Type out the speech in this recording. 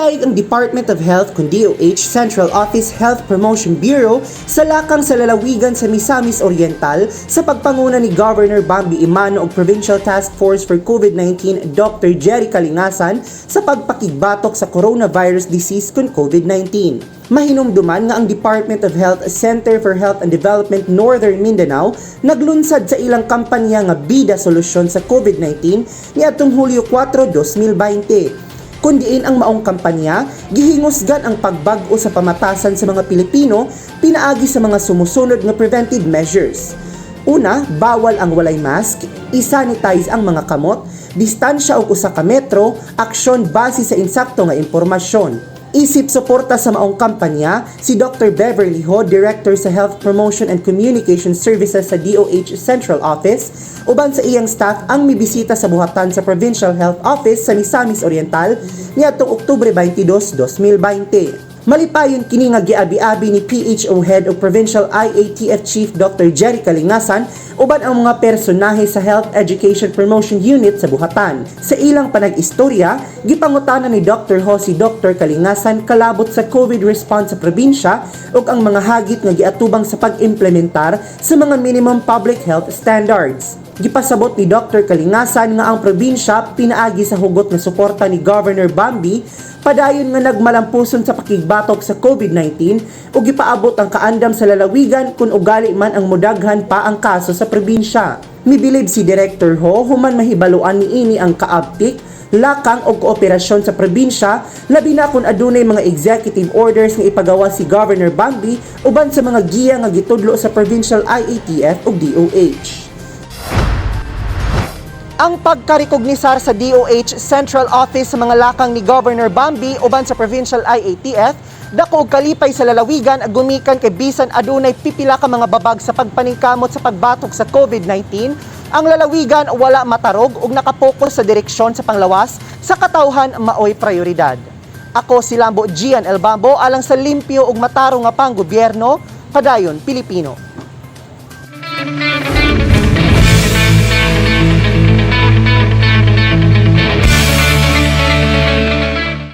Nagpadayag ang Department of Health kun DOH Central Office Health Promotion Bureau sa lakang sa lalawigan sa Misamis Oriental sa pagpanguna ni Governor Bambi Emano ug Provincial Task Force for COVID-19 Dr. Jerry Kalingasan sa pagpakigbatok sa coronavirus disease kun COVID-19. Mahinumduman nga ang Department of Health Center for Health and Development Northern Mindanao naglunsad sa ilang kampanya nga Bida Solusyon sa COVID-19 niadtong Hulyo 4, 2020, kun diin ang maong kampanya gihingusgan ang pagbag-o sa pamatasan sa mga Pilipino pinaagi sa mga sumusunod nga preventive measures. Una, bawal ang walay mask, isanitize ang mga kamot, distansya og 1 ka metro, aksyon base sa insakto nga impormasyon. Isip suporta sa maong kampanya, si Dr. Beverly Ho, Director sa Health Promotion and Communication Services sa DOH Central Office, uban sa iyang staff ang mibisita sa buhatan sa Provincial Health Office sa Misamis Oriental niadtong Oktubre 22, 2020. Malipayon kini nga giabi-abi ni PHO Head ug Provincial IATF Chief Dr. Jerry Kalingasan uban ang mga personahe sa Health Education Promotion Unit sa buhatan. Sa ilang panag-istorya, gipangutana ni Dr. Ho si Dr. Kalingasan kalabot sa COVID response sa probinsya ug ang mga hagit nga giatubang sa pag-implementar sa mga minimum public health standards. Gipasabot ni Dr. Kalingasan nga ang probinsya, pinaagi sa hugot nga suporta ni Governor Bambi, padayon nga nagmalampuson sa pakigbatok sa COVID-19 ug gipaabot ang kaandam sa lalawigan kung ugali man ang mudaghan pa ang kaso sa probinsya. Mibilib si Director Ho human mahibaluan niini ang kaabtik, lakang og kooperasyon sa probinsya, labi na kung adunay mga executive orders nga ipagawa si Governor Bambi uban sa mga giya nga gitudlo sa Provincial IATF ug DOH. Ang pagkarekognisar sa DOH Central Office sa mga lakang ni Governor Bambi uban sa Provincial IATF, dako og kalipay sa lalawigan gumikan kay bisan adunay pipila ka mga babag sa pagpaningkamot sa pagbatok sa COVID-19, ang lalawigan wala matarog ug nakapokus sa direksyon sa panglawas sa katawhan maoy prioridad. Ako si Lambo Gian El Bambo alang sa limpyo ug matarong nga panggobyerno, padayon, Pilipino.